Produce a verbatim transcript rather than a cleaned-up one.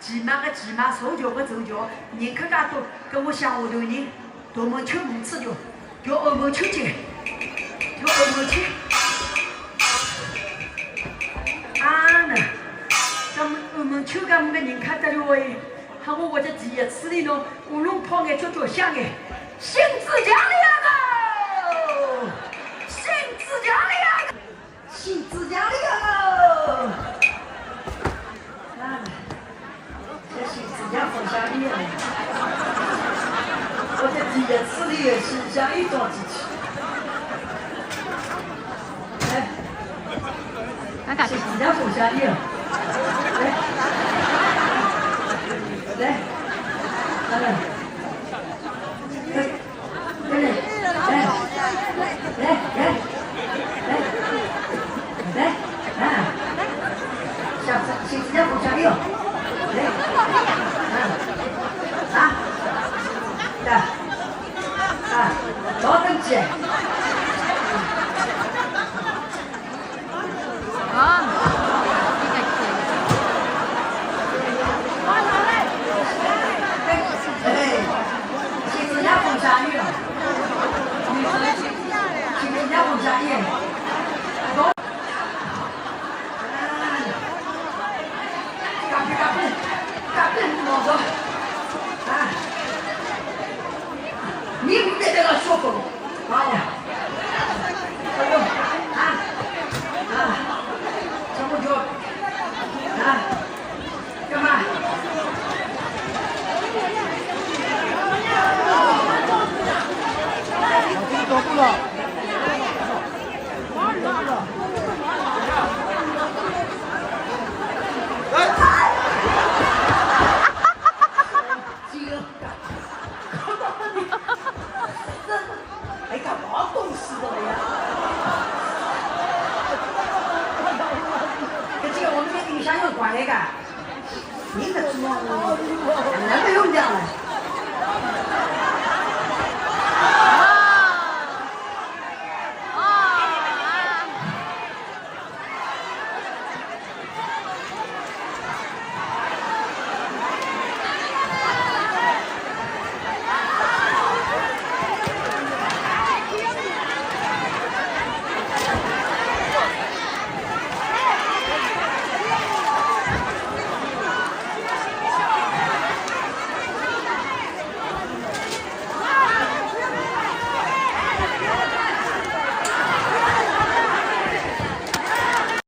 骑马个骑马，坐轿个坐轿，人客介多，搿我想下头人，大门口门子叫，叫后门口去，叫后门去。啊呐，搿么后门口搿么个人客得了哎，喊我活着第一次哩喏，喉咙泡眼，叫叫响眼，新子强了呀！新子强了呀！ 新子强了哟！啊，这新子强风向雨啊！我这第一次的新香雨装进去。哎，那个新子强风向雨啊！来，来，来，来。 来，来，来，来，来，啊，小子，小子，要不加油，来，啊，啊，来，啊，多生气。 啊，这个钱。哎，新子强风向雨了，新子强风向雨。干杯，干杯，干杯，老哥。啊，你不得这个说风。 好。哎呦，啊，啊，怎么就，啊，干嘛？哎，干嘛东西的呀？这个我们的音响用过来的，你可知道吗？那个用掉了。